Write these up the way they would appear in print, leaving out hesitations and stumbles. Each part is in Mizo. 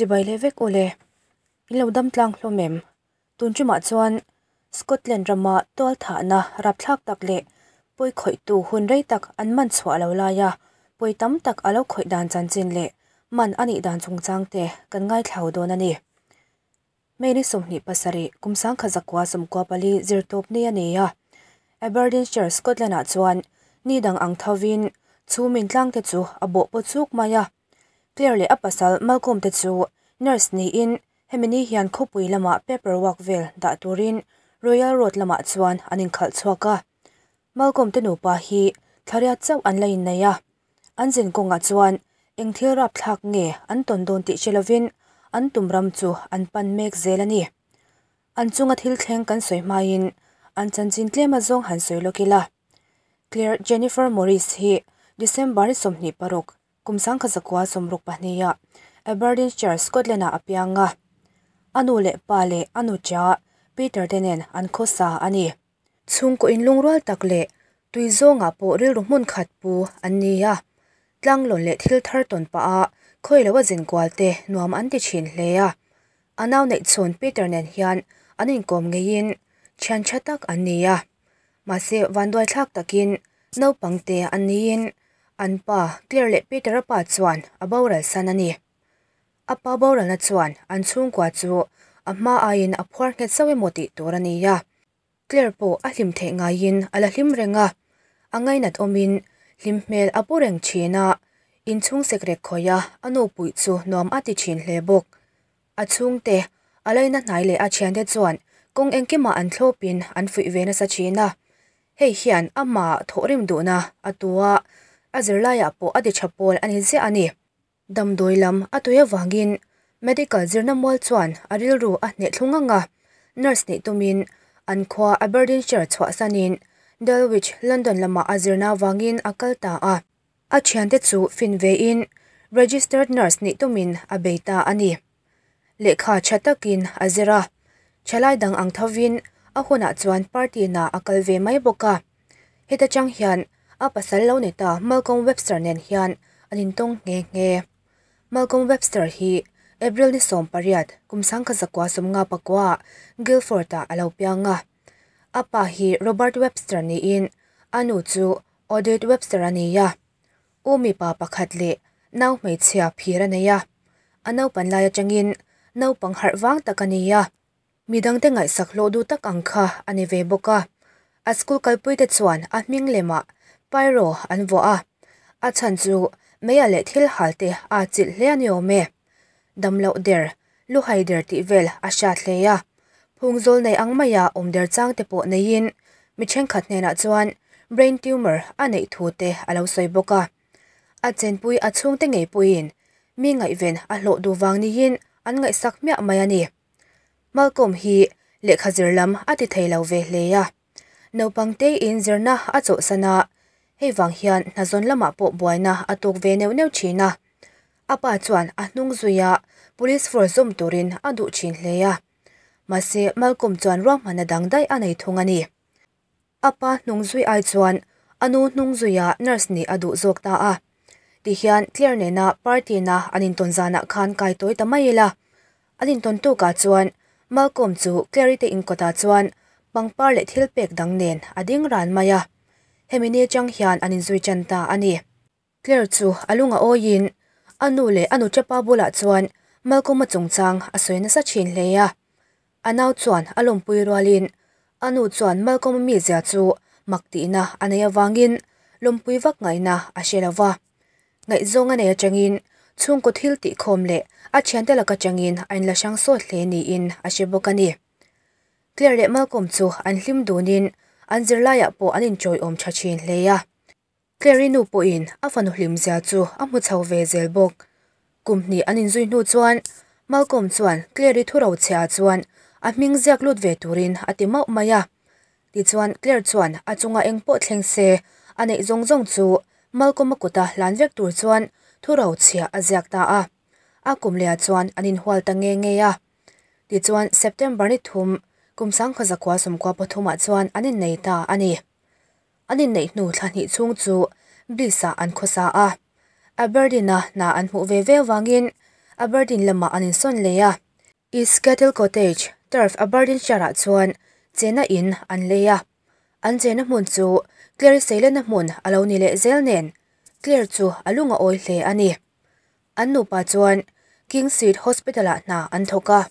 Chibai leh vek ule. In lo dam tlang hlawm em? Tun ṭumah chuan Scotland rama tualthahna rapthlak tak leh pawi khawihtu hun rei tak an man chhuah lo laia pawi tam tak a lo khawih dan chanchin leh man a nih dan chungchang te kan ngaithlau dawn a ni. May ni 27 kum 1994 zirtawp ni a ni a, Aberdeenshire, Scotland ah chuan ni dang ang thovin chhum intlang te chu a bawh pawt chuk mai a. Claire leh a pasal Malcolm te chu nurse niin hemi ni hian khawpui lamah paper work vel dah turin Royal Road lamah chuan an inkhalh chhuak a. Malcolm te nupa hi thlariat chauh an la innei a, an zin kawngah chuan eng thil rapthlak nge an tawn dawn tih hre lovin an tum ram chu an pan mek zel a ni. An chunga thil thleng kan sawi hmain an chanchin tlem azawng han sawi lawk ila. Claire Jennifer Morris hi December ni 26 kum 1962 ah Aberdeenshire, Scotland ah a piang a. A nu leh pa leh a nu cha Peter te nen an khawsa a ni. Chhungkaw inlungrual tak leh tui zawngah pawh rilru hmun khat pu an ni a. Tlanglawn leh thil thar tawn pah a khawi lo a zin kual te nuam an ti thin hle a. A nau neih chhawn Peter nen hian an inkawm ngeiin thian tha tak an ni a. Mahse vanduaithlak takin naupang te an niin an pa Claire leh Peter-a pa chuan a boral san a ni. A pa boralna chuan an chhungkua chu a hma aiin a phuar nghet zauh emaw tih tur a ni a. Claire pawh a hlim theih ngaiin a la hlim reng a, a ngainat awmin hlim hmel a pu reng thin a, inchhung sekrek khawih a a nu puih chu nuam a ti thin hle bawk. A chhungte, a laina hnai leh a thiante chuan kawng engkimah an thlawpin an fuih ve nasa thin a, hei hian amah thawhrim duhna a tu a, a zirlaiah pawh a ti tha pawl a ni ziah a ni. Damdawi lam a tui avangin medical zirna mual chuan a rilru a hneh thlung ang a, nurse nih tumin an khua Aberdeenshire chhuahsanin Dulwich, London lamah a zirna avangin a kal ta a. A thiante chu fin vein registered nurse nih tumin a bei ta a ni. Lehkha tha takin a zir a, thalai dang ang thovin a hunah chuan party na a kal ve mai bawk a. Heta chang hian a pasal lo ni ta Malcolm Webster nen hian an intawng nghe nghe. Malcolm Webster hi April ni 18 kum 1959 Guildford-ah a lo piang a. A pa hi Robert Webster niin a nu chu Odette Webster a ni a. U mipa pakhat leh nau hmeichhia phir a nei a. A naupan lai atangin naupang harh vang tak a ni a. Midangte ngaihsak hlawh duh tak ang kha a ni ve bawk a. A school kalpuite chuan a hming lemah Pyro an vuah a. A chhan chu meia leh thil hal te aa chilh hle a ni awm e. Damloh der, luhai der tih vel a hriat hle a. Phungzawl nei ang maia awm der chang te pawh neiin mi thenkhat hnenah chuan brain tumor a neih thu te a lo sawi bawk a. A chenpui a chhungte ngei pawhin mi ngaihven a hlawh duh vang niin an ngaihsak hmiah mai a ni. Malcolm hi lehkha zir lam a ti thei lo ve hle a. Naupang teiin zirna a chawlhsan a, hei vang hian hnazawn lamah pawh buaina a tuk ve neuh neuh thin a. A pa chuan a hnung zuia police force zawm turin a duh thin hle a. Mahse Malcolm chuan ruahmanna dang daih a nei thung a ni. A pa hnung zui ai chuan a nu hnung zuia nurse nih a duh zawk ta a. Tihian Claire nena party na an intawn zanah khan kai tawi ta mai ila. An intawn tukah chuan Malcolm chu Claire-i te inkawtah chuan pangpar leh thil pek dang nen a ding ran mai a. Hemi ni atang hian an inzui tan ta a ni. Claire chu a lung a awiin a nu leh a nuṭapa bulah chuan Malcolm-a chungchang a sawi nasa thin hle a. A nau chuan a lawmpui rualin a nu chuan Malcolm-a mizia chu mak tihna a nei avangin lawmpui vak ngaihna a hre lo va. Ngaihzawng a nei atangin chhungkaw thil tihkhawm leh a thiante lak atangin a inla hrang sawt hle niin a hre bawk a ni. Claire leh Malcolm chu an hlim dunin an zirlaiah pawh an inchawiawm tha thin hle a. Clary nu pawhin a fanu hlimzia chu a hmu chho ve zel bawk. Kum hnih an inzui hnu chuan Malcolm chuan Clary thu rochhiah chuan a hming ziak lut ve turin a ti mauh mai a. Tichuan Claire chuan a chunga eng pawh thleng se a neih zawng zawng chu Malcolm-a kuta hlan vek tur chuan thu rochhiah a ziak ta a. A kum lehah chuan an inhual ta nge nge a. Tichuan September ni 3 kum 1993 ah chuan an innei ta a ni. An inneih hnu thla hnih chhung chu Bliss-ah an khawsa a. Aberdeen-a hna an hmuh ve ve avangin Aberdeen lamah an insawn leh a. East Kettle Cottage, Turf, Aberdeenshire-ah chuan chena in an lei a. An chena hmun chu Claire-i seilenna hmun a lo ni leh zel nen, Claire chu a lung a awi hle a ni. An nupa chuan King Street Hospital-ah hna an thawk a.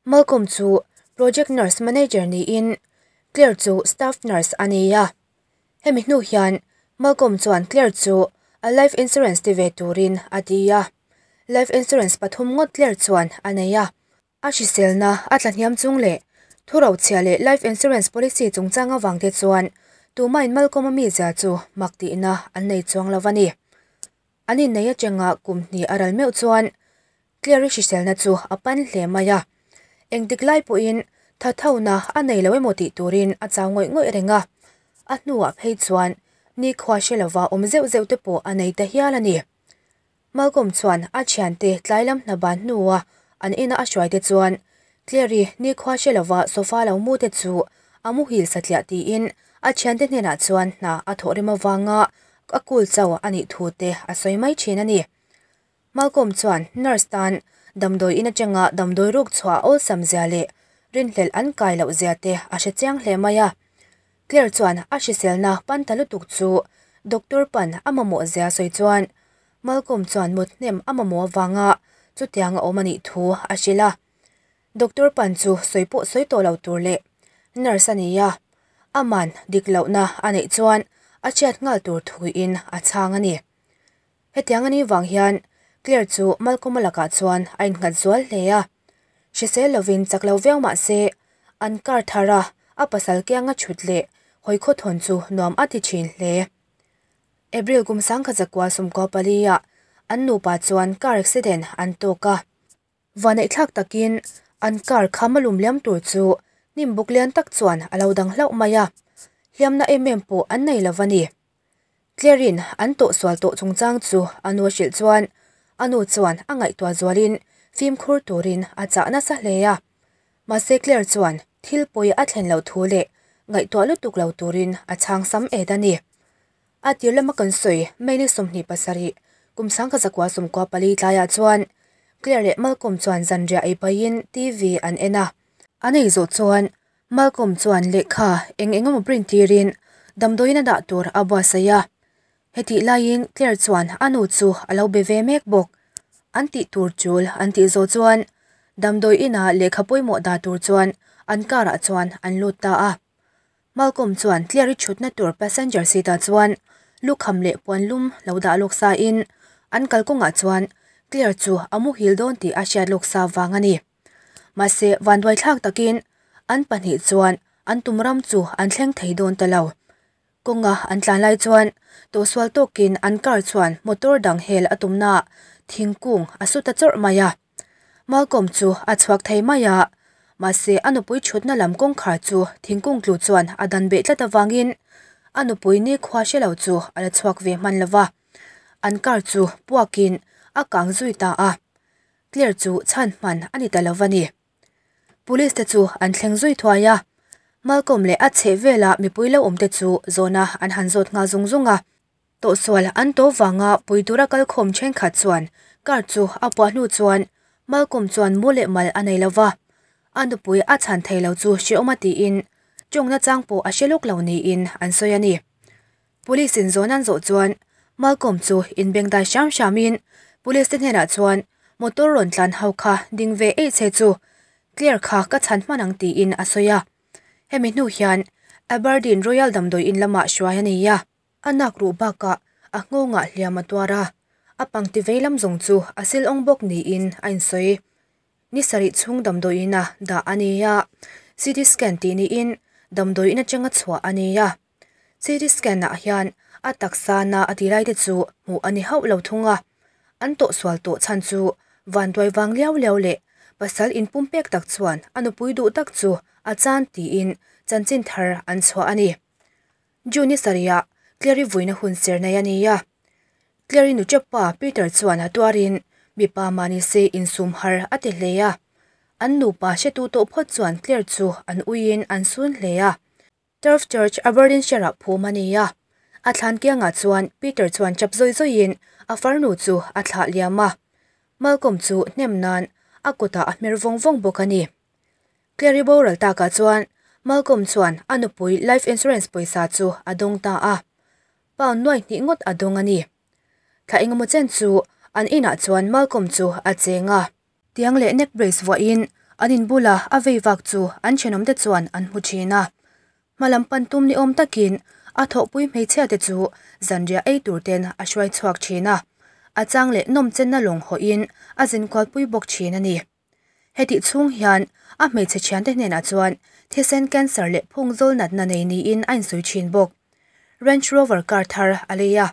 Malcolm chu Project Nurse Manager niin Claire chu Staff Nurse a ni a. Hemi hnu hian Malcolm chuan Claire chu a life insurance ti ve turin a ti a. Life insurance pathum ngawt Claire chuan a nei a. A hriselna a tlahniam chung leh thurochhia leh life insurance policy chungchang avang te chuan tumahin Malcolm-a mizia chu mak tihna an nei chuang lo a ni. An innei atanga kum hnih a ral meuh chuan Claire-i hriselna chu a pan hle mai a. Engtik lai pawhin thathona a nei lo emaw tih turin a chau ngawih ngawih reng a. A hnuah phei chuan nikhua hre lova awm zeuh zeuh te pawh a nei ta hial a ni. Malcolm chuan a thiante tlai lam hna ban hnua an ina a hruai te chuan Claire-i nikhua hre lova sofa lo mu te chu a muhil satliah tiin a thiante hnenah chuan hna a thawh rem avanga a kul chau a nih thu te a sawi mai thin a ni. Malcolm chuan nurse tan damdawi in atanga damdawi ruk chhuah awlsam zia leh rinhlelh an kai loh zia te a hre chiang hle mai a. Claire chuan a hriselna pan ta lutuk chu doctor pan a mamawh zia sawi chuan Malcolm chuan mut hnem a mamawh avanga chutiang a awm a nih thu a hrilh a. Doctor pan chu sawi pawh sawi tawh lo tur leh nurse a ni a, aman dik lohna a neih chuan a chhiat nghal tur thuin a chhang a ni. Hetiang a nih vang hian Claire chu Malcolm-a lakah chuan a innghat zual hle a. Hrisel lovin chak lo viau mah se, an car thara a pasal kianga chhut leh hawi khawthawn chu nuam a ti thin hle. April kum 1994 ah an nupa chuan car accident an tawk a. Vaneihthlak takin an car kham a lum liam tur chu hnim buk lian tak chuan a lo dang hlauh mai a, hliamna em em pawh an nei lo va ni. Claire-in an tawhsual tawh chungchang chu a nu a hrilh chuan a nu chuan a ngaihtuah zualin fimkhur turin a chah nasa hle a. Mahse Claire chuan thil pawi a thlen loh thu leh ngaihtuah lutuk lo turin a chhang sam et a ni. A tir lama kan sawi May ni 27, kum 1994 tlaiah chuan Claire leh Malcolm chuan zanriah ei pahin TV an en a. An ei zawh chuan Malcolm chuan lehkha eng eng emaw print tirin damdawiin a dah tur a buatsaih a. Hetih laiin Claire chuan a nu chu a lo be ve mek bawk. An tih tur tul an tih zawh chuan damdawi inah lehkha pawimawh dah tur chuan an car ah chuan an lut ta a. Malcolm chuan Claire-i thutna tur passenger seat ah chuan lukham leh puan lum lo dah lawk sa in an kalkawngah chuan Claire chu a muhil dawn tih a hriat lawk sa vang a ni. Mahse, vanduaithlak takin an pahnih chuan an tum ram chu an thleng thei dawn ta lo. Kawnga an tlan lai chuan tawhsual tawkin an car chuan motor dang hel a tumnaah thingkung a su ta chawrh mai a. Malcolm chu a chhuak thei mai a, mahse a nupui thutna lam kawngkhar chu thingkung tlu chuan a dan beh tlat avangin a nupui nikhua hre lo chu a la chhuak ve hman lo va. An car chu puakin a kang zui ta a. Claire chu chhan hman a ni ta lo va ni. Police te chu an thleng zui thuai a, Malcolm leh a chheh vela mipui lo awm te chu zawhna an han zawt nghal zung zung a. Tawhsual an to vanga pui tura kalkhawm thenkhat chuan car chu a puah hnu chuan Malcolm chuan mu leh mal a nei lo va, a nupui a chhan thei lo chu hrehawm a tiin tawngna chang pawh a hre lawk lo niin an sawi a ni. Police in zawn an zawh chuan Malcolm chu inbengdai hram hramin Police te hnenah chuan motor rawn tlan ho kha ding ve eih che chu Claire kha ka chhan hman ang tiin a sawi a. Hemi hnu hian Aberdeen Royal damdawi in lamah hruai a nei a. A nak ruh bakah a nghawngah hliam a tuar a, a pangti vei lam zawng chu a sil awng bawk niin a insawi. Ni sarih chhung damdawi ina dah a ni a, CT scan tih niin damdawi in atanga chhuah a ni a. CT scan ah hian a taksa na a ti lai te chu hmuh a ni hauh lo thung a, an tawhsual tawh chhan chu vanduai vang liau liau leh pasal inpum pek tak chuan a nupui duh tak chu a chan tiin chanchin thar an chhuah a ni. June ni sarihah Clary vuina hun ser nei a ni a, Clary nuchep pa Peter chuan a tuarin mipa mahni se insum har a ti hle a, an nupa hretu tawh phawt chuan Claire chu an uiin an sun hle a. Turf Church, Aberdeenshire-ah phum a ni a. A thlan kiangah chuan Peter chuan chap zawi zawiin a farnu chu a thlah liam a. Malcolm chu hnem nan a kutah a hmer vawng vawng bawk a ni. Clary boral takah chuan Malcolm chuan a nupui life insurance pawisa chu a dawng ta a. Pound nuai hnih ngawt a dawng a ni. Thla engemaw chen chu an inah chuan Malcolm chu a cheng a. Tiang leh neck brace vuahin an in bula a vei vak chu an thenawmte chuan an hmu thin a. Hmalam pan tum ni awm takin a thawhpui hmeichhia te chu zanriah ei tur ten a hruai chhuak thin a. A chang leh nawm chenna lawng hawhin a zin kualpui bawk thin a ni. Hetih chhung hian a hmeichhe thiante hnenah chuan thisen cancer leh phungzawl natna nei niin a insawi thin bawk. Range Rover car thar a lei a,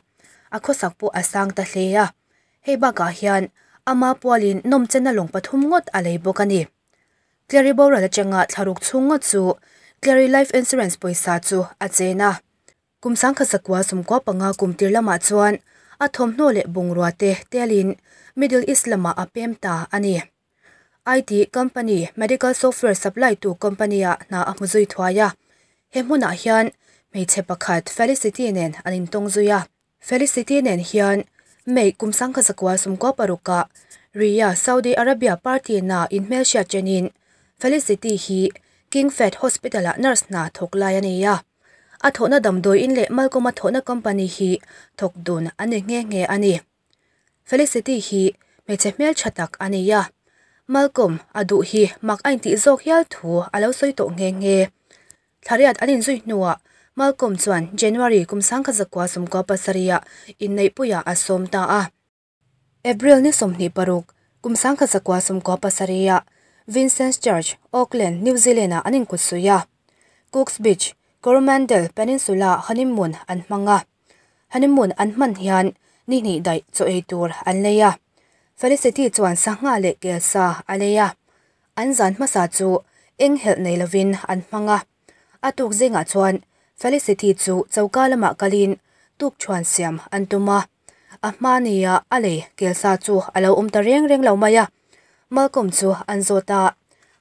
a khawsak pawh a sang ta hle a. Hei bakah hian ama pualin nawmchenna lawng pathum ngawt a lei bawk a ni. Clary boral atanga thlaruk chhung ngawt chu Clary Life Insurance pawisa chu a chen a. Kum sangkhat zakua sawmkua panga kum tir lamah chuan a thawmhnaw leh bungrua te telin Middle East lamah a pem ta a ni. IT company, medical software supply tu company ah hna a hmu zui thuai a. He hmunah hian hmeichhe pakhat Felicity nen an intawng zui a. Felicity nen hian May kum sangkhat zakua sawmkua parukah Riyadh, Saudi Arabia party na inhmelhriat chenin Felicity hi King Fahd Hospital ah nurse hna thawk lai a ni a. A thawhna damdawiin leh Malcolm-a thawhna company hi thawk dun an ni nghe nghe a ni. Felicity hi hmeichhe hmeltha tak a ni a, Malcolm a duh hi mak a intih zawk hial thu a lo sawi tawh nghe nghe. Thlariat an inzui hnuah Malcolm chuan January kum sangkhat zakua sawmkua pasarihah inneihpuiah a sawm ta a. April ni 26, kum sangkhat zakua 97ah Vincent's Church, Auckland, New Zealand-ah an inkutsuih a. Cooks Beach, Coromandel Peninsula-ah honeymoon an hmang a. Honeymoon an hman hian ni hnih daih chaw ei tur an lei a. Felicity chuan sangha leh kelsa a lei a. An zan hmasa chu eng helh nei lovin an hmang a. A tuk zingah chuan Felicity chu choka lamah kalin tukṭhuan siam an tum a. A hma nia a lei kelsa chu a lo awm ta reng reng lo mai a. Malcolm chu an zawt a.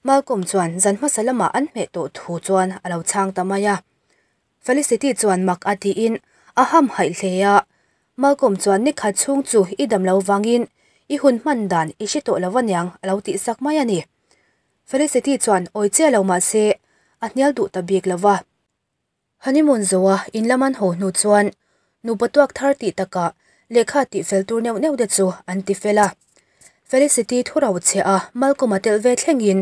Malcolm chuan zan hmasa lamah an hmeh tawh thu chuan a lo chhang ta mai a. Felicity chuan mak a tiin a hamhaih hle a, Malcolm chuan nikhat chhung chu i dam lo vangin i hun hman dan i hre tawh lo aniang a lo tihsak mai a ni. Felicity chuan awi chiah lo mah se a hnial duh ta bik lo va. Honeymoon zoa in lam an haw hnu chuan nupa tuak thar tih takah lehkha tih fel tur neuh neuh te chu an ti fel a. Felicity thu ro che a Malcolm a telh ve thlengin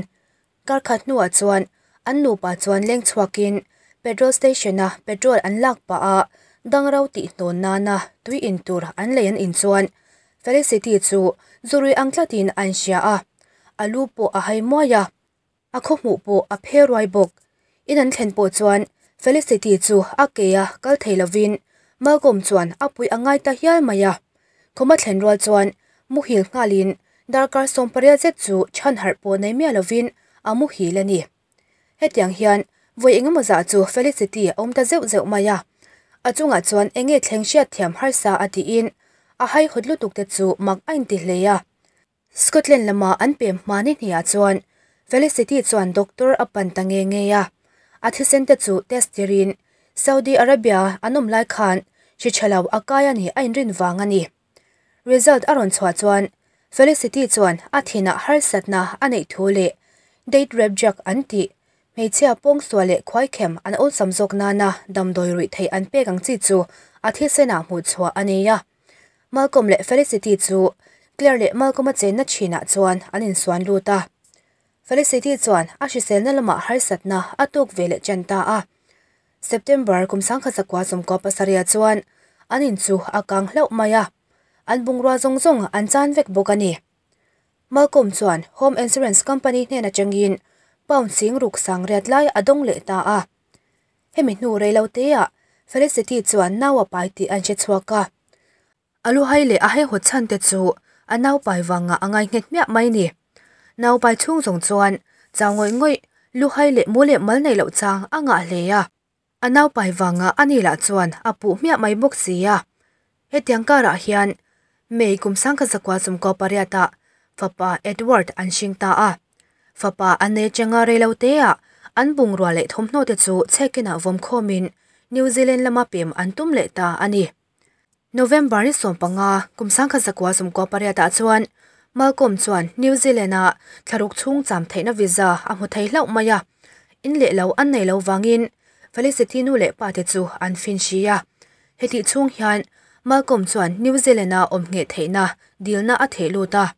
Kar khat hnuah chuan an nupa chuan leng chhuakin petrol station-a petrol an lak pah a, dangro tihhnawn nana tui in tur an lei an in chuan Felicity chu zurui ang tlatin a inhria a, a lu pawh a hai muai a, a khawhmuh pawh a phe ruai bawk. In an thlen pawh chuan Felicity chu a ke a kal thei lovin Malcolm chuan a puih a ngai ta hial mai a. Khawma thlen rual chuan muhil nghalin darkar 18 zet chu chhan harh pawh nei miah lovin a muhil a ni. Hetiang hian vawi engemaw zah chu Felicity a awm ta zeuh zeuh mai a. A chungah chuan enge thleng hriatthiam harsa a tiin a haihawt lutuk te chu mak a inti hle a. Scotland lama an pem hma ni hniah chuan Felicity chuan doctor a pan ta nge nge a, a thisen te chu test tirin Saudi Arabia an awm lai khan hri tha lo a kai a nih a inrin vang a ni. Result a rawn chhuah chuan Felicity chuan a thinah harsatna a neih thu leh date rape drug an tih hmeichhia pawngsual leh khuaikhem an awlsam zawk nana damdawi ruih theih an pek ang chi chu a thisenah hmuhchhuah a nei a. Malcolm leh Felicity chu Claire leh Malcolm-a chenna thinah chuan an insuan lut a. Felicity chuan a hriselna lamah harsatna a tuk ve leh chen ta a. September kum 1997 chuan an in chu a kang hlauh mai a, an bungrua zawng zawng an chan vek bawk a ni. Malcolm chuan Home Insurance Company hnen atangin pound sing ruk sang riat lai a dawng leh ta a. Hemi hnu rei lo teah Felicity chuan nau a pai tih an hre chhuak a. A lu hai leh a haihawt chhan te chu a nau pai vangah a ngai nghet hmiah mai ni. Nau pai chhung zawng chuan chau ngawih ngawih, lu hai leh mu leh mal nei loh chang a ngah hle a. A nau pai vangah a ni lah chuan a puh hmiah mai bawk si a. Hetiang karah hian May kum 1998ah fapa Edward an hring ta a. Fapa an nei atanga rei lo teah an bungrua leh thawmhnaw te chu chhekinah vawm khawmin New Zealand lama pem an tum leh ta a ni. November ni 15, kum 1998ah chuan Malcolm chuan New Zealand-a thlaruk chhung cham theihna visa a hmu thei hlauh mai a. In leh lo an nei lo vangin Felicity nu leh pa te chu an fin hri a. Hetih chhung hian Malcolm chuan New Zealand-a awm ngheh theihna dilna a theh lut a.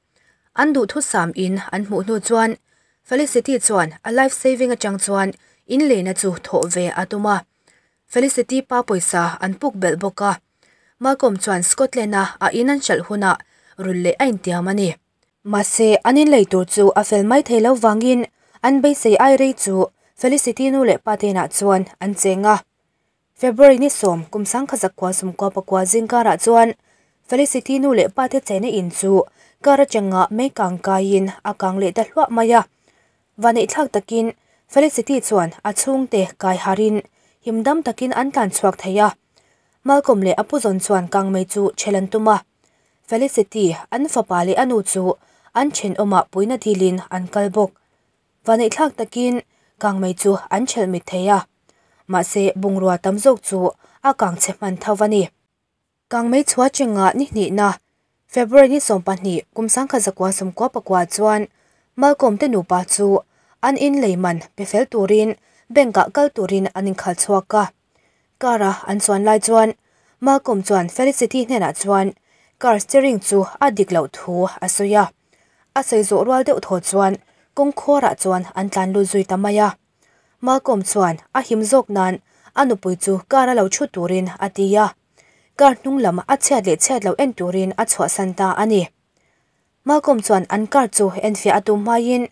An duhthusam in an hmuh hnu chuan Felicity chuan a life saving atang chuan in leina chu thawh ve a tum a. Felicity pa pawisa an puk belh bawk a. Malcolm chuan Scotland-a a in an hralh hunah rulh leh a intiam a ni. Mahse, an inlei tur chu a fel mai thei lo vangin an beisei ai rei chu Felicity nu leh pa te inah chuan an cheng a. February ni sawm kum sangkhat zakua sawmkua pakua zingkarah chuan Felicity nu leh pa te cheina in chu kar atanga mei kang kaiin a kang leh ta hluah mai a. Vaneihthlak takin Felicity chuan a chhungte kai harin himdam takin an tlan chhuak thei a. Malcolm leh a pu zawn chuan kangmei chu chhel an tum a. Felicity, an fapa leh a nu chu an thenawmah puina dilin an kal bawk. Vaneihthlak takin kangmei chu an chhelh mit thei a. Mahse, bungrua tam zawk chu a kang chhe hman tho a ni. Kangmei chhuah chenga ni hnihna, February ni 20, kum 1996 chuan Malcolm te nupa chu an in lei man pe fel turin bank-ah kal turin an inkhalh chhuak a. Car-a an chuan lai chuan Malcolm chuan Felicity hnenah chuan car steering chu a dik loh thu a sawi a. A sawi zawh rual deuh thaw chuan kawngkhawrah chuan an tlan lut zui ta mai a. Malcolm chuan a him zawk nan a nupui chu car-a lo thu turin a ti a. Car hnung lam a chhiat leh chhiat loh en turin a chhuahsan ta a ni. Malcolm chuan an car chu enfiah a tum hmaiin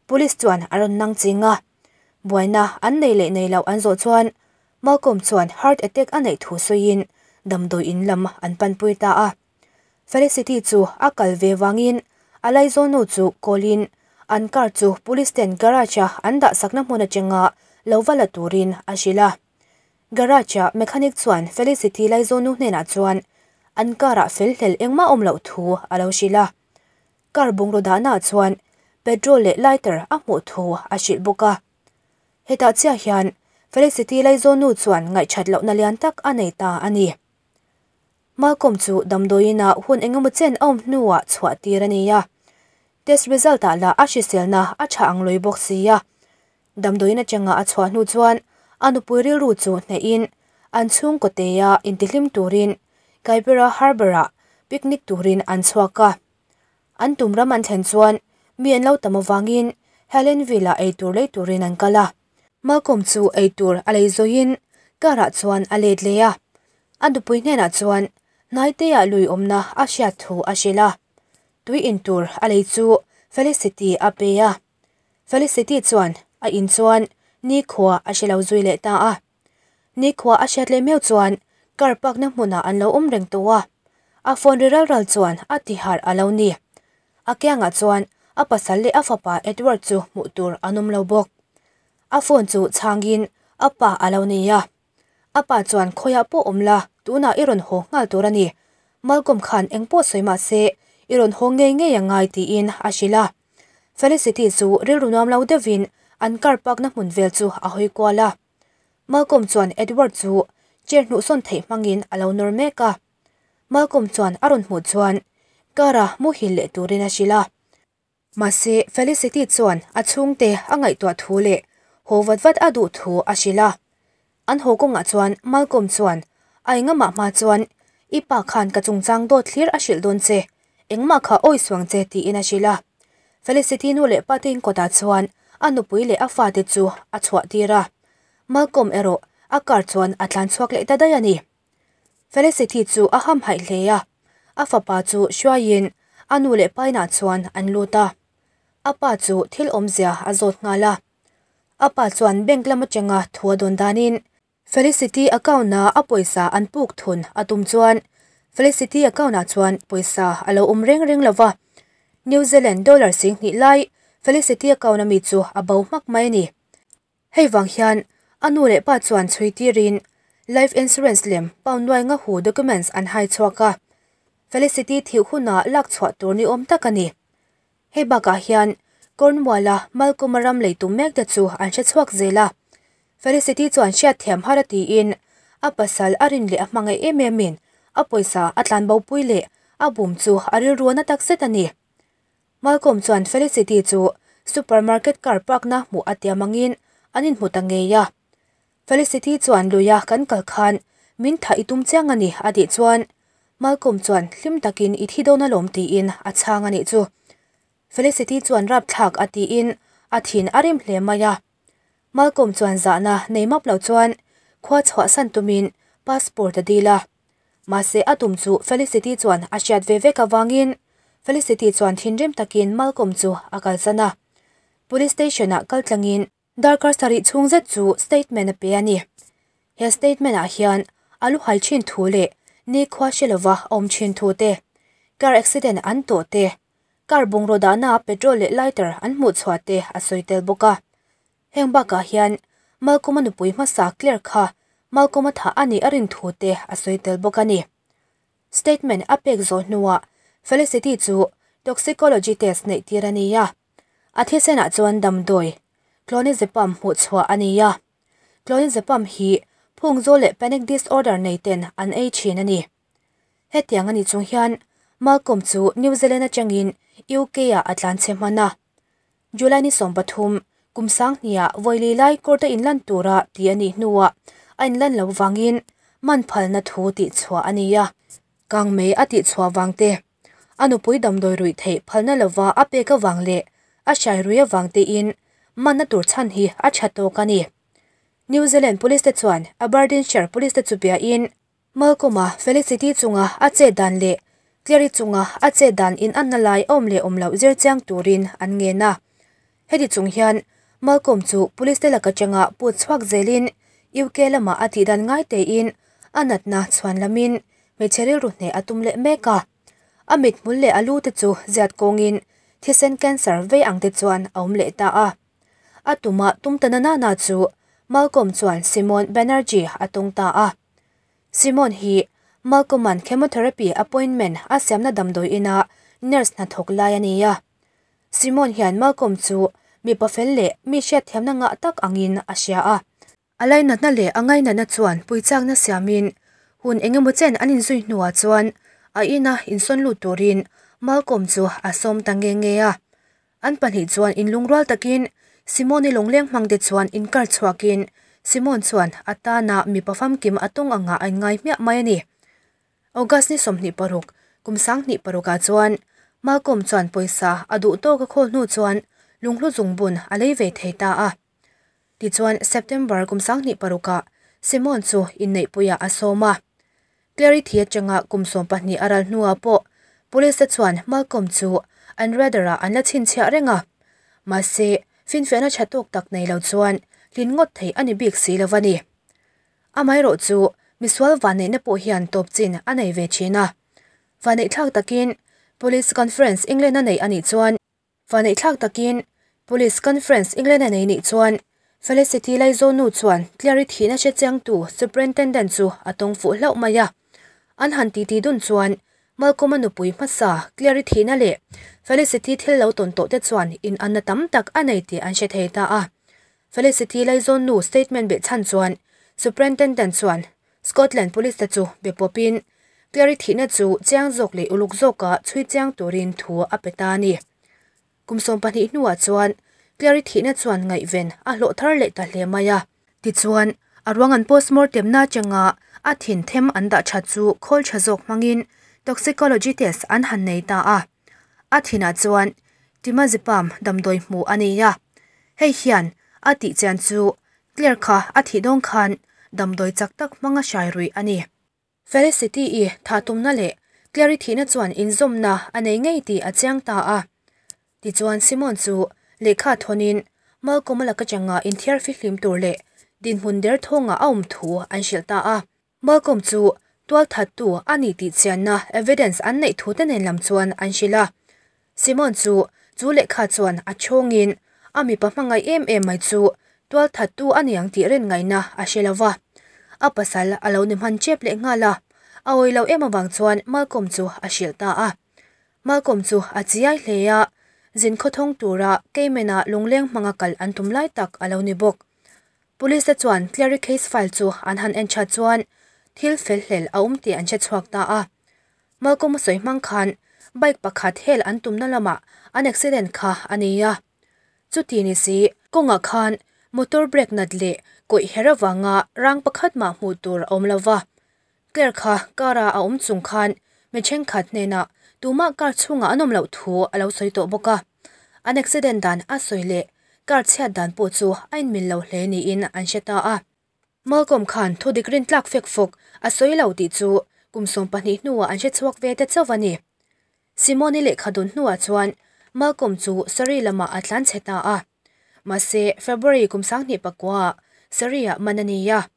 police chuan a rawn nang ching a. Buaina an nei leh nei loh an zawh chuan Malcolm chuan heart attack a neih thu sawiin damdawi in lam an panpui ta a. Felicity chu a kal ve vangin a laizawn nu chu call-in an car chu police ten garage-a an dah sakna hmun atanga lo va la turin a hrilh a. Garage-a mechanic chuan Felicity laizawn nu hnenah chuan an car-ah fel hlel engmah awm loh thu a lo hrilh a. Car bungraw dahnaah chuan petrol leh lighter a hmuh thu a hrilh bawk a. Hetah chiah hian Felicity laizawn nu chuan ngaihthat lohna lian tak a nei ta a ni. Malcolm chu damdawiinah hun engemaw chen a awm hnuah chhuah tir a ni a. Test result-ah lah a hriselna a tha ang lawi bawk si a. Damdawiin atanga a chhuah hnu chuan a nupui rilru chu hnehin an chhungkaw teia intihlim turin Kaipera Harbour-ah picnic turin an chhuak a. An tum ram an thlen chuan mi an lo tam avangin Helenville-ah eitur lei turin an kal a. Malcolm chu eitur a lei zawiin car-ah chuan a let leh a. A nupui hnenah chuan hnaiteah lui awmna a hriat thu a hrilh a. Tui in tur a lei chu Felicity a pe a. Felicity chuan a in chuan nikhua a hre lo zui leh ta a. Nikhua a hriat leh meuh chuan car park na hmunah an lo awm reng tawh a. A phone ri ral ral chuan a ti harh a lo ni. A kiangah chuan a pasal leh a fapa Edward chu hmuh tur an awm lo bawk. A phone chu chhangin a pa a lo nei a. A pa chuan khawiah pawh awm la, tunah i rawn haw nghal tur a ni. Malcolm khan eng pawh sawi mah se i rawn haw ngei ngei a ngai tiin a hrilh a. Felicity chu rilru nuam lo deuhin an car park na hmun vel chu a hawi kual a. Malcolm chuan Edward chu chair hnuhsawn theih hmangin a lo nawr mek a. Malcolm chuan a rawn hmuh chuan car a muhil leh turin a hrilh a. Mahse, Felicity chuan a chhungte a ngaihtuah thu leh haw vat vat a duh thu a hrilh a. An haw kawngah chuan Malcolm chuan a engamah hma chuan I pa khan ka chungchang dawt thlir a hrilh dawn che, engmah kha awi suang che tiin a hrilh a. Felicity nu leh pa te inkawtah chuan a nupui leh a fate chu a chhuah tir a. Malcolm erawh a car chuan a tlan chhuak leh ta daih a ni. Felicity chu a hamhaih hle a, a fapa chu hruaiin a nu leh pa inah chuan an lut a. A pa chu thil awmzia a zawt nghal a. A pa chuan bank lam atanga thu a dawn danin Felicity account-a a pawisa an puk thun a tum chuan Felicity account-ah chuan pawisa a lo awm reng reng lo va. New Zealand dollar 2000 lai Felicity account-a mi chu a bo hmak mai a ni. Hei vang hian a nu leh pa chuan chhui tirin life insurance lem pound nuai nga hu documents an hai chhuak a. Felicity thih hunah lak chhuah tur ni awm tak a ni. Hei bakah hian Cornwall-a Malcolm-a ram lei tum mek te chu an hre chhuak zel a. Felicity chuan hriatthiam har a tiin a pasal a rin leh a hmangaih em emin a pawisa a tlanbo pui leh a bum chu a rilru na tak zet a ni. Malcolm chuan Felicity chu supermarket car park na hmuh a tiam angin an inhmu ta ngei a. Felicity chuan luia kan kal khan min thah i tum chiang a ni a tih chuan Malcolm chuan hlim takin i thi dawn alawm tiin a chhang a nih chu. Felicity chuan rapthlak a tiin a thin a rim hle mai a. Malcolm chuan zahna nei map lo chuan khua chhuahsan tumin passport a dil a. Mahse a tum chu Felicity chuan a hriat ve vek avangin Felicity chuan thinrim takin Malcolm chu a kalsan a. Police station ah kal tlangin darkar sarih chhung zet chu statement a pe a ni. He statement ah hian a lu hai thin thu leh nikhua hre lova a awm thin thu te, car accident an tawh te, car bungraw dahna ah petrol leh lighter an hmuh chhuah te a sawi tel bawk a. Heng bakah hian Malcolm-a nupui hmasa Claire kha Malcolm-a thah a nih a rin thu te a sawi tel bawk a ni. Statement a pek zawh hnuah Felicity chu toxicology test neih tir a ni a, a thisenah chuan damdawi Clonazepam hmuh chhuah a ni a. Clonazepam hi phungzawl leh panic disorder nei ten an ei thin a ni. Hetiang a nih chung hian Malcolm chu New Zealand atangin UK-ah a tlanchhe hman a. July ni 13, kum sanghniah vawi lai court a inlan tura tih a nih hnuah a inlan lo vangin man phalna thu tih chhuah a ni a. Kangmei a tih chhuah vang te, a nupui damdawi ruih theih phalna lova a pek avang leh a hrai rui avang tein manna tur chhan hi a tha tawk a ni. New Zealand Police te chuan Aberdeenshire Police te chu biain Malcolm-a Felicity chunga a chet dan leh Clary chunga a chet dan inanna lai awm leh awm loh zir chiang turin an ngen a. Heti chung hian Malcolm chu police te laka atanga put chhuak zelin UK lamah a tih dan ngai tein a natna chhuan lamin hmeichhe rilru hneh a tum leh mek a. A mithmul leh a lu te chu ziat kawngin thisen cancer vei ang te chuan a awm leh ta a. A tuma tum ta na nana chu Malcolm chuan Simon Banerjee a tawng ta a. Simon hi Malcolm-a'n chemotherapy appointment a siamna damdawi ina nurse hnathawk lai a ni a. Simon hian Malcolm chu mipa fel leh mi hriatthiamna ngah tak angin a hria a. A lainatna leh a ngainatna chuan puichakna siamin hun engemaw chen an inzui hnuah chuan a ina insawn lut turin Malcolm chu a sawm ta nge nge a. An pahnih chuan inlungrual takin Simon-i lawngleng hmangte chuan inkar chhuakin Simon chuan a tana mipa famkim a tawng angah a inngai hmiah mai a ni. August ni 26, kum 2006ah chuan Malcolm chuan pawisa a duh tawk a khawl hnu chuan lunghlu zungbun a lei ve thei ta a. Tichuan September kum 2006ah Simon chu inneihpuiah a sawm a. Clary thi atanga kum 12 a ral hnuah pawh police te chuan Malcolm chu an radar-ah an la chhinchhiah reng a. Mahse, finfiahna tha tawk tak nei lo chuan hlin ngawt thei a ni bik si lo a ni. Amaherawh chu misual vanneihna pawh hian tawp chin a nei ve thin a. Vanneihthlak takin Police Conference England a neih a nih chuan Vaneihthlak takin Police Conference England a nei nih chuan Felicity Laizawnu chuan Clary thihna hre chiangtu Superintendent chu a tawng fuh hlauh mai a. An han titi dun chuan Malcolm-a nupui hmasa Clary thihna leh Felicity thil lo tawn tawh te chuan inanna tam tak a nei tih an hre thei ta a. Felicity Laizawnu statement behchhan chuan Superintendent chuan Scotland Police te chu be pawpin Clary thihna chu chiang zawk leh uluk zawka chhui chiang turin thu a pe ta a ni. Kum 12 hnuah chuan Clary thihna chuan ngaihven a hlawh thar leh ta hle mai a. Tichuan, a ruang an postmortem na atanga a thin them an dah that chu khawl tha zawk hmangin toxicology test an han nei ta a. A thinah chuan Temazepam damdawi hmuh a nei a. Hei hian a tih chian chu Claire kha a thih dawng khan damdawi chak tak hmanga hrai ruih a ni. Felicity-i thah tumna leh Claire-i thihna chuan inzawmna a nei ngei tih a chiang ta a. Tichuan Simon chu lehkha thawnin Malcolm-a laka changa inthiar fihlim tur leh dinhmun derthawngah a awm thu an hrilh ta a. Malcolm chu tualthattu a ni tih chianna evidence an neih thute nen lam chuan an hrilh a. Simon chu chu lehkha chuan a chhawngin a mipa hmangaih em em mai chu tualthattu a ni ang tih rin ngaihna a hre lo va. A pasal a lo ni hman chep leh nghal a, a awih lo em avang chuan Malcolm chu a hrilh ta a. Malcolm chu a chiai hle a, zin khawthawng tura Cayman-a lungleng hmanga kal an tum lai tak a lo ni bawk. Police te chuan Clary case file chu an han en that chuan thil fel hlel a awm tih an hre chhuak ta a. Malcolm a sawi hmang khan bike pakhat hel an tumna lamah an accident kha a ni a. Chuti ni si, kawngah khan motor brake nat leh kawih her avanga rang pakhat mah hmuh tur a awm lo va. Claire kha car a a awm chung khan mi thenkhat hnenah tumah car chhungah an awm loh thu a lo sawi tawh bawk a. An accident dan a sawi leh car chhiat dan pawh chu a inmil lo hle niin an hre ta a. Malcolm khan thudik rintlak fek fawk a sawi lo tih chu kum 20 hnuah an hre chhuak ve ta chauh a ni. Simone-i lehkha dawn hnuah chuan Malcolm chu Surrey lamah a tlan chhe ta a. Mahse, February kum 2009-ah Surrey-ah man a ni a.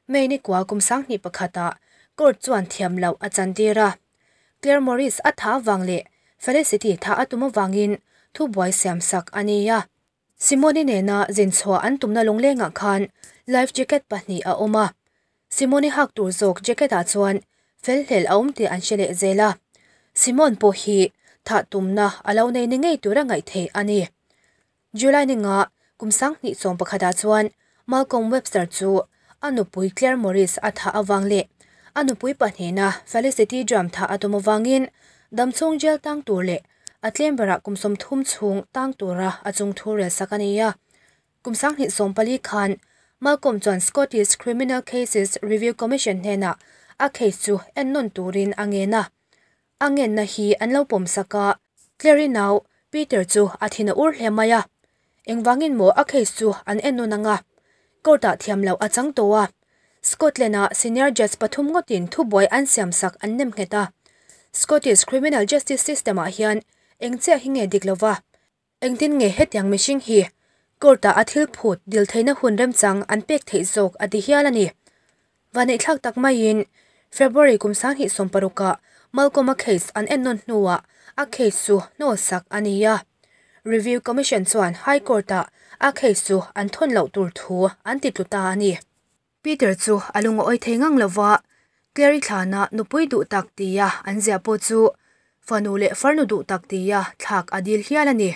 May nikua kum 2001-ah court chuan thiam loh a chantir a. Claire Morris a tha avang leh Felicity tha a tum avangin thubuai siamsak a ni a. Simone-i nena zin chhuah an tumna lunglengah khan life jacket pahnih a awm a. Simone-i hak tur zawk jacket-ah chuan felhlel a awm tih an hre leh zel a. Simone pawh hi thah tumna a lo nei ni ngei tura ngaih theih a ni. July ninga kum 2011-ah chuan Malcolm Webster chu a nupui Claire Morris a thah avang leh a nupui pahnihna Felicity Drum thah a tum avangin damchhung jail tang tur leh a tlem berah kum 30 chhung tang tura a chung thu rel sak a ni a. Kum 2014 khan Malcolm chuan Scottish Criminal Cases Review Commission hnenah a case chu en nawn turin a ngen a. A ngenna hi an lo pawm sak a. Claire-i nau Peter chu a thin a ur hle mai a. Engvangin maw a case chu an en nawn anga. Court-ah thiam loh a chang tawh a. Scotland-a senior judge pathum ngawtin thubuai an siam sak an nem nghet a. Scottish criminal justice system-ah hian eng chiah hi nge dik lova. Engtin nge hetiang mihring hi court-ah a thil phut dil theihna hun remchang an pek theih zawk a ti hial a ni. Vaneihthlak tak maiin February kum 2016-ah Malcolm-a case an en nawn hnuah a case chu hnawl sak a ni a. Review Commission chuan High Court-ah a case chu an thawn loh tur thu an ti tlu ta a ni. Peter chu a lung a awi thei ngang lova, Claire-i thlana nupui duh tak tia an ziah pawh chu fanu leh farnu duh tak tia thlak a dil hial a ni.